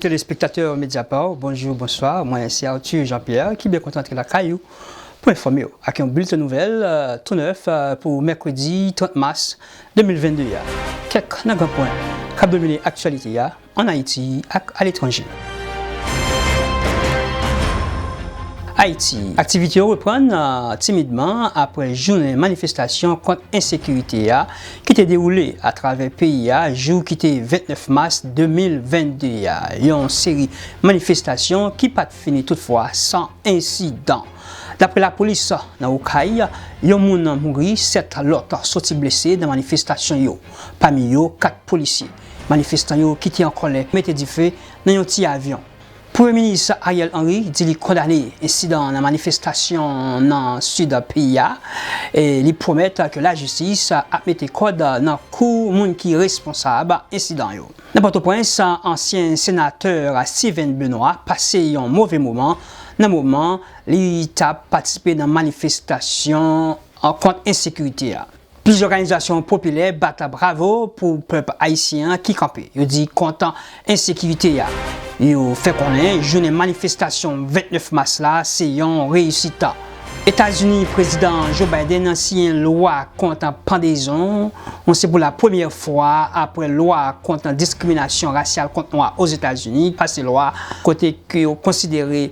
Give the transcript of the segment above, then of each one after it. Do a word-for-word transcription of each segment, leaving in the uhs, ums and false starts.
Telespektatè Mediapart, bonjou, bonswa. Mwen se Arthur Jean-Pierre ki byen kontan antre lakay ou pou enfòme w ak yon bilten nouvèl, euh, tou nèf, euh, pou mèkredi trant mas de mil vennde a. Kèk nan gran pwen k ap domine aktyalite a ann Ayiti ak aletranje. Ayiti, aktivite yo reprann, euh, timidman apre jounen manifestasyon kont ensekirite a ki te dewoule atravè peyi a jou ki te vennèf mas de mil vennde a. Yon seri manifestasyon ki pa t fini toutfwa san ensidan. Daprè lapolis, nan Okay, yon moun mouri, sèt lòt soti blese nan manifestasyon yo, pami yo kat polisye. Manifestan yo ki te an kòlè mete dife nan yon ti avyon. Premye Minis Ariel Henry di li kondane ensidan nan manifestasyon nan sid peyi a, e li pwomèt ke lajistis ap mete kòd nan kou moun ki responsab ensidan yo. Nan Pòtoprens, ansyen senatè Steven Benoît pase yon move moman nan moman li t ap patisipe nan manifestasyon kont ensekirite a. Plizyè òganizasyon popilè bat bravo pou pèp ayisyen an ki kanpe, yo di, kont ensekirite a. Yo fè konnen jounen manifestasyon vennèf mas la se yon reyisit. Etazini, Prezidan Joe Biden siyen lwa kont pandezon. Se pou la premyè fwa apre lwa kont diskriminasyon rasyal kont nwa Ozetazini pase lwa kote ke yo konsidere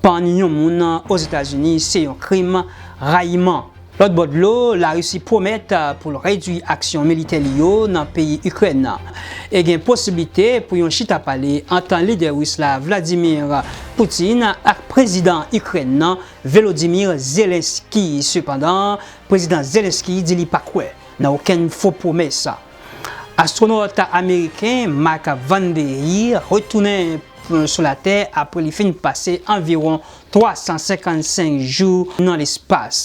pann yon moun Ozetazini se yon krim rayiman. Lòt bò dlo, Larisi pwomèt, euh, pou l redui aksyon militè li yo nan peyi Ikrèn nan. E gen posiblite pou yon chita pale ant lidè ris la, Vladimir Putin, ak prezidan Ikrèn nan, Volodymyr Zelensky. Sepandan, prezidan Zelensky di li pa kwè nan okenn fo pwomès. Astwonòt ameriken Mark Van Derry retounen sou Latè apre li fin pase anviwon twa san senkannsenk jou nan lespas.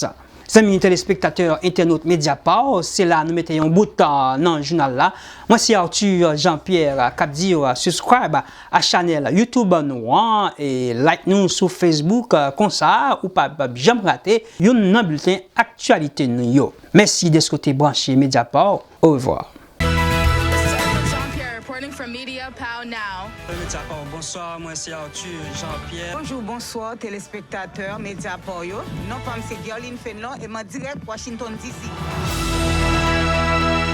Zanmi telespektatè, entènot Mediapart, se la nou mete yon bout, euh, nan jounal la. Mwen se Arthur Jean-Pierre k ap di w, euh, subscribe a chanèl YouTube nou an e like nou sou Facebook, euh, konsa ou p ap janm rate youn nan bilten aktyalite nou yo. Mèsi dèske w te branche Mediapart. Orevwa. This is Ariel Jean-Pierre reporting from Media Pow Now. Mediapart, bonswa, mwen se Arthur Jean-Pierre. Bonjou, bonswa, telespektatè Mediapart yo. Non pa m se Guerline Fenlon e m an dirèk Washington D C.